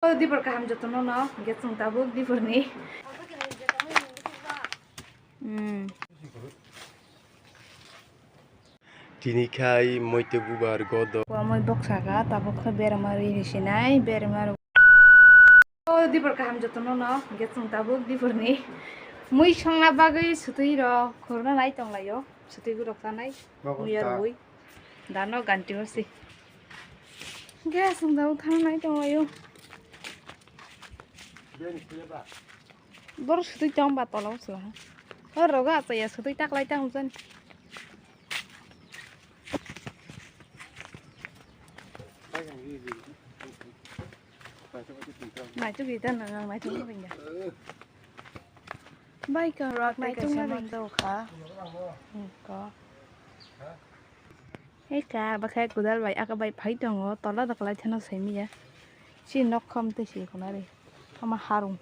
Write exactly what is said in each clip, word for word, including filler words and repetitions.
O dibor kaham jotono no, hingke chwng tabuk diborni. Hmm. Tini khai moite bubar godo. Wamoi boksa ga tabuk khe berma ri sinai, berma ro. O dibor kaham jotono no, hingke chwng tabuk diborni. Mui songna bagwi swtwi rok khurna nai tonglaio, swtwi gorok chanai. Muya rwi. Dano ganti o si. Gas wng dao thang nai tong laio. Bor sutui tong ba tola o sila. Hor roga achaya sutui tak lai tang jan. Nai tu kita nang nai tu ringa. Bai ka rok nai tu ringa. Ko. Eka, bakhe kudal bai, aka bai phai tongo, tola da kwlai thano saimiya. Si nok kham tei si khonari. Ama harung.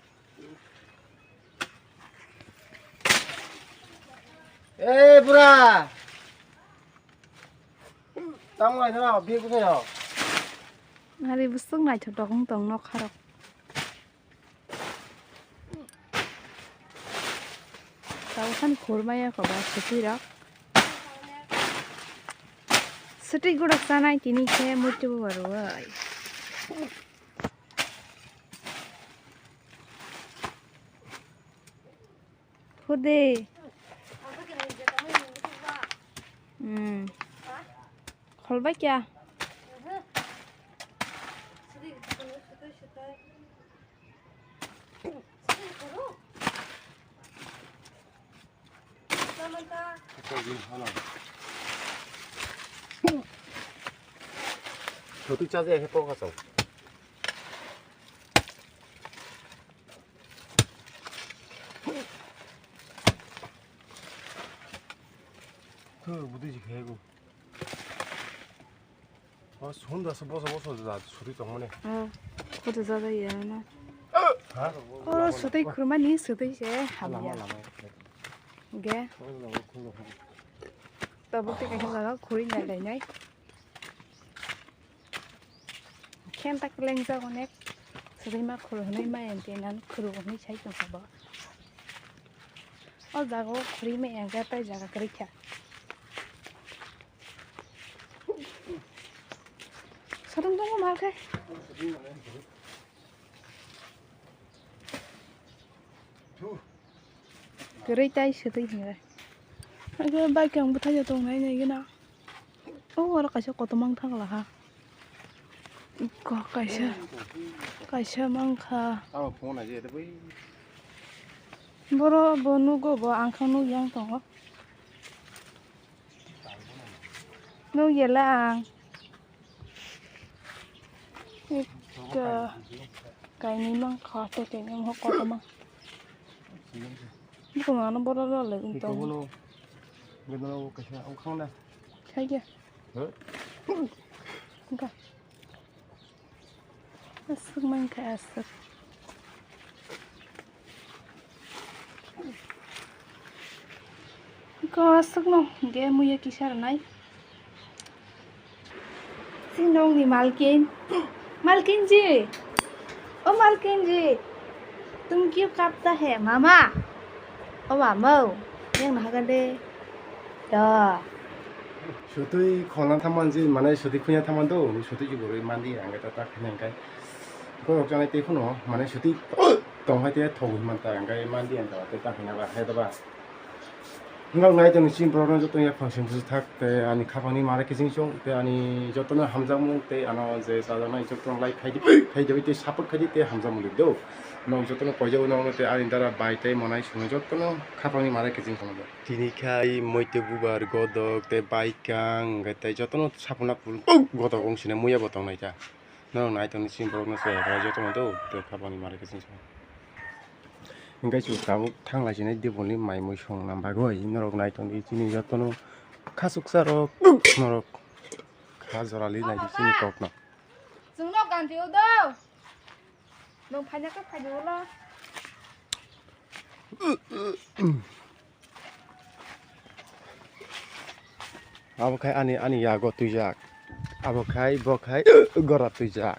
Eh, bura. Tamo ai thana, bi ku thana. Ari busuk nai thok tong nok harok. Tausan khurmaya koba sutwi rok. Sutwi gurok chanai tini khe muitu bo rwai. Khudi. Hmm. Kholbai kya? Sotwi chajakhe kok achau. Thu, budi jikhe go. O sunda se boso boso da suri tong mane. Oh, koto jaga ya na. Ha? Oro sutui khurmani sutui se hamya. Lama lama. Ge. Lama khulu. Tabuk te kaisa jaga khuri nai lai nai. Khen tak leng jago nek. Sutui ma khuru hwnwi ma ente nan khuru hwnwi sai tong sabo. O jaga o khuri ma yang ja tai jaga kwrwi kha. Sodong tongo mal khe. Kwrwi tai swtwi hinwi. Age bike ang bwthaio tongnai nai gana. O oro kaisa kotomang thang laha. Ko kaisa, kaisa mangkha. Abo phone aje de bai. Boro bo nugo bo ang kha nuk yang tongo. Nuk yela ang. Ekta kainwi mangkha tei kainwi mangkha kotorma. Bukumano boro role wng tongo. Iko bono, bono kaisa wng khang na. Khaikhe. Huh? Wngkha. Aswk mankha aswk. Ko aswkno ge muiya kisa rwnai. Chini nokni malkin. Malkin ji. O malkin ji. Tum kyu kapta hai, mama? O mama, yang nahagan de. Da. Sutui khona thaman ji, mane sutui khuya thaman do, sutui ji gurui mandi, ang ta ta khina kai. Ko rok janai te khuno, mane sutui tong hai te thogwi man ta, ang kai mandi ang ta te ta khina ba, hai ta ba. Ngal nai tong chini borok no joto ya function buji thak te ani khapang ni mare kiching chong te ani joto no hamjakmung te ano je sajak nai joto no like khai di, khai di te support khai di te hamjakmung do. Nok joto no koijak no te ani dara bai te monai sung joto no khapang ni mare kiching chong do. Tini khai moite bubar godok te baikang hwnkhe tei jotono saphuna phul godok wng sini muya bo tong nai ta. Norok nai tongni chini borok no se jotono do te khapang ni mare kiching chong. Hwnkhe chwng tabuk thang lai sinai diboni mai mui song nam bagwi norok nai tongdi chini jotono khachuksa rok norok kha jorali nai di chini kok no. Chwng nok ganti o do. Nwng phaina khe phaidi ulo. Abo khai ani, ani yago twijak. Abo khai, bo khai gora twijak.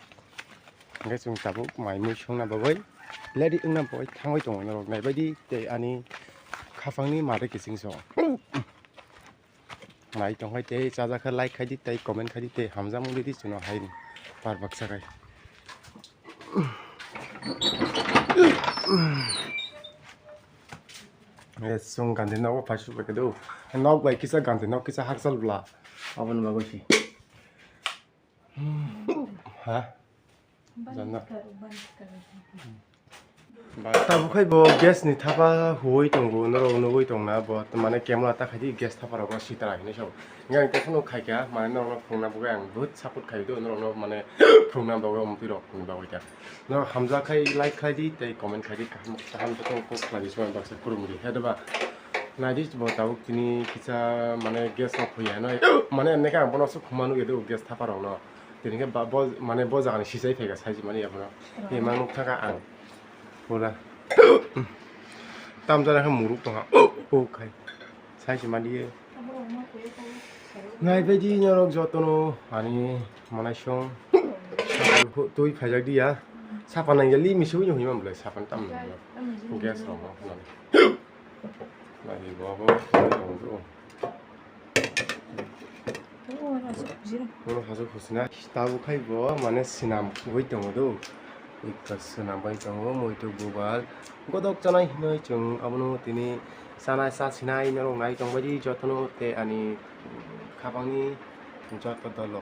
Hingke chwng tabuk mai mui songna bagwi ready wngna bagwi thangwi tongo norok naibaidi tei ani khapangni mari kiching song. Nai tongkhe tei chajakhe like khaidi tei comment khaidi tei hamjakmung ridi chwngno hai par baksa khai. Yes, chwng gandhi nogo phai subai khe do. Nok bai kisa gandhi nok kisa hakchal bla. Aboni bagwi si. Ha? Janna. Tabuk khai bo gas ni thapa huwi tongo, norok nugwi tongna bo, mane camera ta khaidi gas thapa rogo sitra hinwi sao. Ngang tei phano khaikha, mane norokno phunukna bagwi ang buhut support khai do, norokno mane phunukna bagwi, omtwi rok ni bagwi ta. Norok hamjak khai like khlaidi tei comment khlaidi, kaham kaham khe tong kok khlaidi sumai baksa kurumdi. He doba naidi bo tabuk tini kisa mane gas rok huya no, mane neka ang bono aswk khuma nugwi do gas thapa rokno. Tini khe ba bo mane bo jagani sijai phaikha saiji mani abono. Ema nukthaka ang pura. Tamjani khe muruk tongkha. O khai. Saiji mani. Naibaidi norok jotono ani manaisong twi phaijak diya. Sapa nangya li misi ui hima belai sapa tam nangya. Gas rok no. Nai bo bo. Bono haso khosina. Tabuk khai bo mane swnam ui tongo do. Ekka swnam bai tongo muitu bubar. Godok chanai hinwi chwng abono tini chanai cha sinai norok nai tongbaidi jotono tei ani khapangni joto dolo.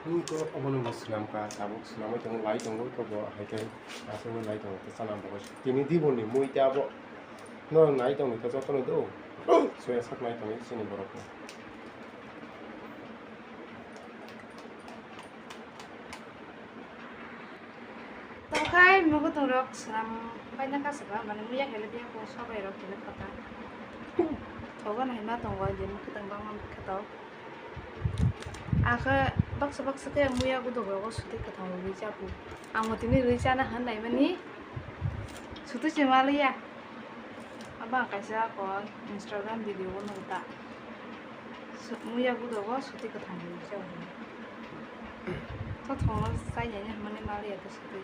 Nung to obono bo swnam ka, tabuk swnamwi tongo, lai tongo, to bo hai khe aswk lai tongo, to chana bo tini di boni mui ta bo no nai tongo, to jotono do, soya sak nai tongo chini borok no. Tongkhai mugo tongrok swnam baina kasa ba, mane muya khe le biya ko sobai rok khe le kota. Thogo nai ma tongo, je mukhwtwng bangma mukhwtwng. Akhe baksa baksa khe ang muya gudogo sutwi kwthang rwi chabu. Ang tini rwi chana han naimani sutwi se maliya. Abo ang kaisa ko Instagram video o nukta. Muya gudogo sutwi kwthang rwi chabu. To thongno chai nai hwnmani maliya to sutwi.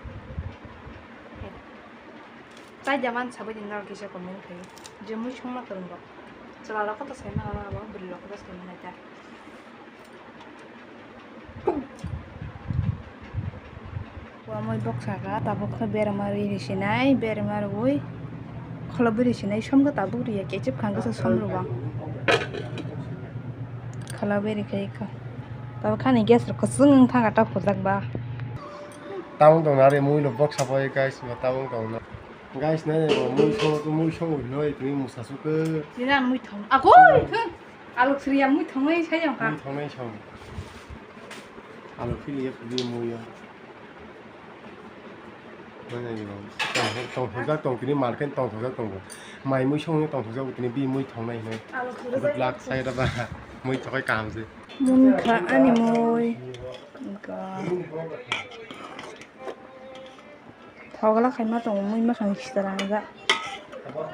Chai da man sabai din norok kisa comment khai. Je mui songma kwrwng rok. Chwla rok koto sai mano abo, bwrwi rok koto sai mano ta. Wamoi boksa kha, tabuk khe berma rwi sinai, berma rwi khwlabwi rwi sinai, som khe tabuk rwi ya, kechep khang khe som rwbang. Khwlabwi rwi khai kha. Tabuk khani gas rok kwchwng wng thangkha ta khurjak ba. Tabuk tong nari mui no boksa bai guys, tabuk tong na. Guys, nai bo mui song, mui song ui noi, tini musa sukhe. Tini ang mui thong. Ako, thung. Alok sriya mui thongnai sai jang kha. Mui thongnai song. Alok phili ya phili mui ya. Nai nai bo. Tong, tong thokjak tong tini market tong thokjak tong. Mai mui song tong thokjak tini bi mui thongnai hinwi. Alok sriya. Good luck sai da ba. Mui thokai kaham se. Mui kha ani mui. Ka. Thogla khaima tongo, mui mwkhang sitra wngjak.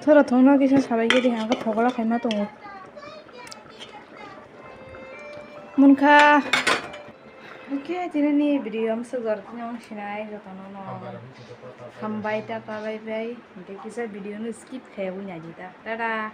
Thoro thongno kisa sabai gedi hwnka thogla khaima tongo. Munkha. Oke, tinini video amsuk jor tini wng sinai jotono no. Hambai ta palai bai. Hingke kisa video no skip khaya wi naidi ta. Tada.